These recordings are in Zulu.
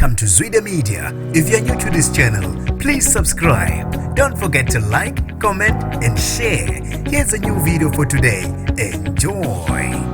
Welcome to Zwida Media. If you're new to this channel, please subscribe. Don't forget to like, comment, and share. Here's a new video for today. Enjoy.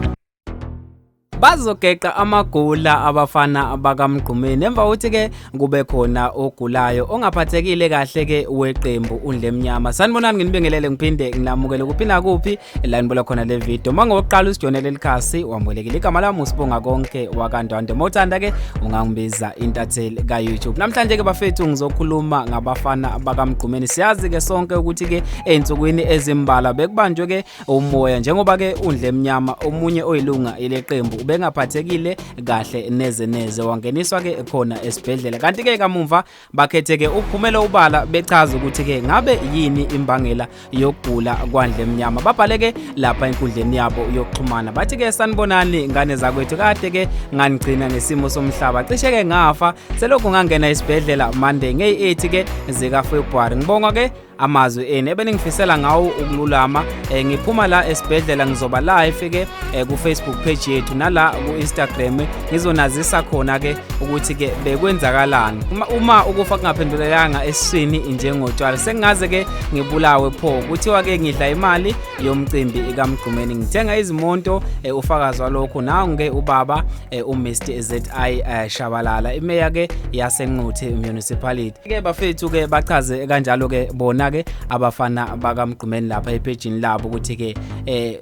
Bazogeqa amagula abafana bakaMgqumeni emva kokuthi ke kube khona ogulayo ongaphathekile kahle ke weqembu uNdlemnyama. Sanibonani, nginibingelele ngiphinde nginamukele kuphi nakuphi la nibola khona le video. Mangokuqala usijonele likhasi, wamukelekile. Igama lami uSibonga Konke wakaNdwandwe. Mawuthanda ke ungangibiza intatheli ka YouTube. Namhlanje ke bafethu ngizokhuluma ngabafana bakaMgqumeni. Siyazi ke sonke ukuthi ke ezinsukwini ezimbalwa bekubanjwe ke umoya njengoba ke uNdlemnyama, omunye oyilunga ileqembu, ubengaphathekile kahle neze neze, wangeniswa ke khona esibhedlela. Kanti ke kamumva bakhethe ke ukuphumela ubala bechaza ukuthi ke ngabe yini imbangela yokugula kwaNdlemnyama. Babhale ke lapha enkundleni yabo yokuxhumana bathi ke, "Sanibonani ngane zakwethu, kade ke nganigcina ngesimo somhlaba, cishe ke ngafa selokhu ngangena esibhedlela Monday ngeyi-8 ke zika February. Ngibonga ke amazwi enu ebeningifisela ngawo ukululama. Ngiphuma la esibhedlela ngizoba live ke ku Facebook page yethu nala ku Instagram, ngizonazisa khona ke ukuthi ke bekwenzakalani. Uma ukufa kungaphendulekanga esiswini njengotshwala, sengingaze ke ngibulawe pho? Kuthiwa ke ngidla imali yomcimbi kaMgqumeni, ngithenga izimonto. Ufakazi walokho nangu ke ubaba uMr ZI Shabalala, imeya ke yaseNquthe Municipality." Ke bafethu ke bachaze kanjalo ke bona ke abafana bakaMgqumeni lapha ephejini labo ukuthi ke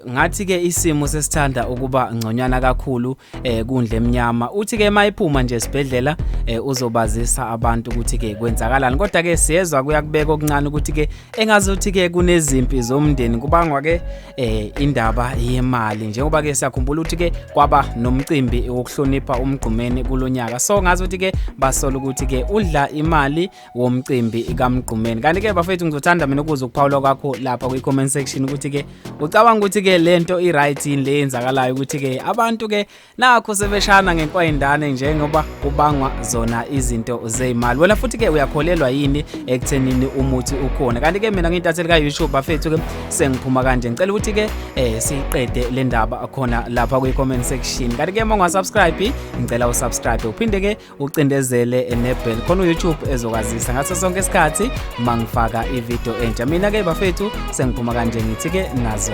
ngathi ke isimo sesithanda ukuba ngconywana kakhulu kuNdlemnyama. Uthi ke mayiphuma nje esibhedlela uzobazisa abantu ukuthi ke kwenzakalani. Kodwa ke siyezwa kuyakubeka okuncane ukuthi ke engazuthi ke kunezimpi zomndeni, kubangwa ke indaba yemali, njengoba ke siyakhumbula ukuthi ke kwaba nomcimbi wokuhlonipha uMgqumeni kulonyaka. So ngazi ukuthi ke basola ukuthi ke udla imali womcimbi kaMgqumeni. Kanti ke bafethu ngizothanda mina ukuzwa ukuphawula kwakho lapha kwi-comment section ukuthi ke ucabanga ukuthi ke lento i-right yini le yenzakalayo, ukuthi ke abantu ke nakho sebeshana ngenkwayindane njengoba kubangwa zona izinto zeyimali. Wena futhi ke uyakholelwa yini ekuthenini umuthi ukhona? Kanti ke mina ngiyintatheli ka-YouTube bafethu, ke sengiphuma kanje, ngicela ukuthi ke siyiqede le ndaba khona lapha kwi-comment section. Kanti ke uma ungasubscribe, ngicela usubscribe, uphinde ke ucindezele nebell khona u-YouTube ezokwazisa ngaso sonke isikhathi mangifaka ivideo entsha. Mina ke bafethu sengiphuma kanje, ngithi ke nazo.